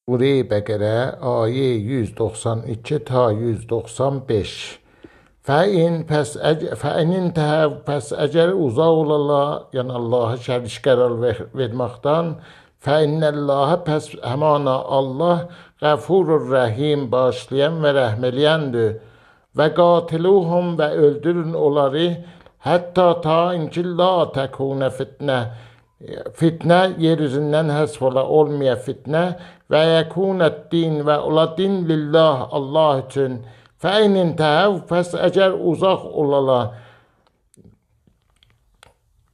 Sure-i Bəqərə, ayə 192 ta 195. Fəin pəs fəinin təhəv pəs əgər uzaq olala, yəni Allah'a şərik qərar verməkdən, fəinnəllahə pəs həmana Allah qəfurur rəhim, bağışlayan və rəhm eləyəndir. Və qatiluhum və öldürün onları, hətta ta inki la təkunə fitnə. Fitnə yer üzündən həsf ola, olmaya fitnə və yəkunət din və ola din lillah, Allah üçün. Fəinin təhəv, pəs əgər uzaq olala,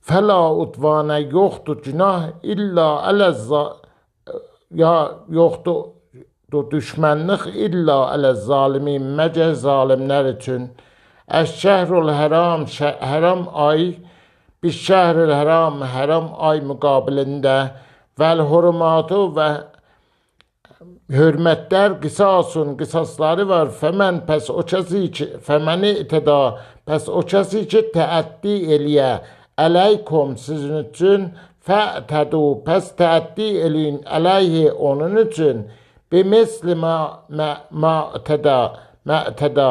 fəla udvanə yoxdur günah, illa ələzza, ya yoxdur düşmənlik, illa ələz zalimin, məcə zalimlər üçün. Əş-şəhrul həram, həram ay, Bişşəhril həram, həram ay müqabilində vəl hurumatu və hörmətlər qısasun, qısasları var. Fəmən pəs o kəsi ki, fəməni itida, pəs o kəsi ki, təəddi eləyə, əleykum sizin üçün, fə'tədu, pəs təəddi eləyin, əleyhi onun üçün, bimisli ma, ma, ma təda, mə'təda.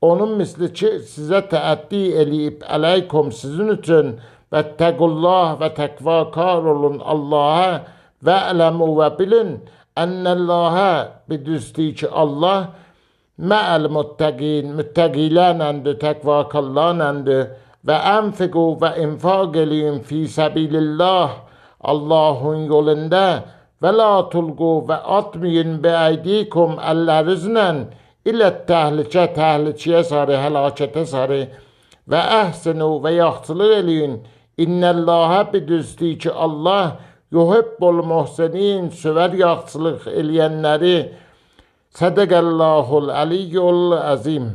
Onun misli ki, sizə təəddi eləyib əleykum sizin üçün və təqullah və təqvakar olun Allaha və ələmu və bilin ennəllahə bidüstü ki, Allah məəl müttəqin, müttəqilərləndir, təqvakarlarləndir və ənfiqu və infaq eləyin fi səbilillah Allahın yolunda və la tulqu və atmayın bi əydikum əllərinizlə ilə təhlükə, təhlükəyə sarı, həlakətə sarı və əhsinu və yaxçılıq eləyin. İnnəllahə bidüstü ki, Allah yuhibbul muhsinin, sevər yaxçılıq eləyənləri. Sədəqəllahul əliyyul əzim.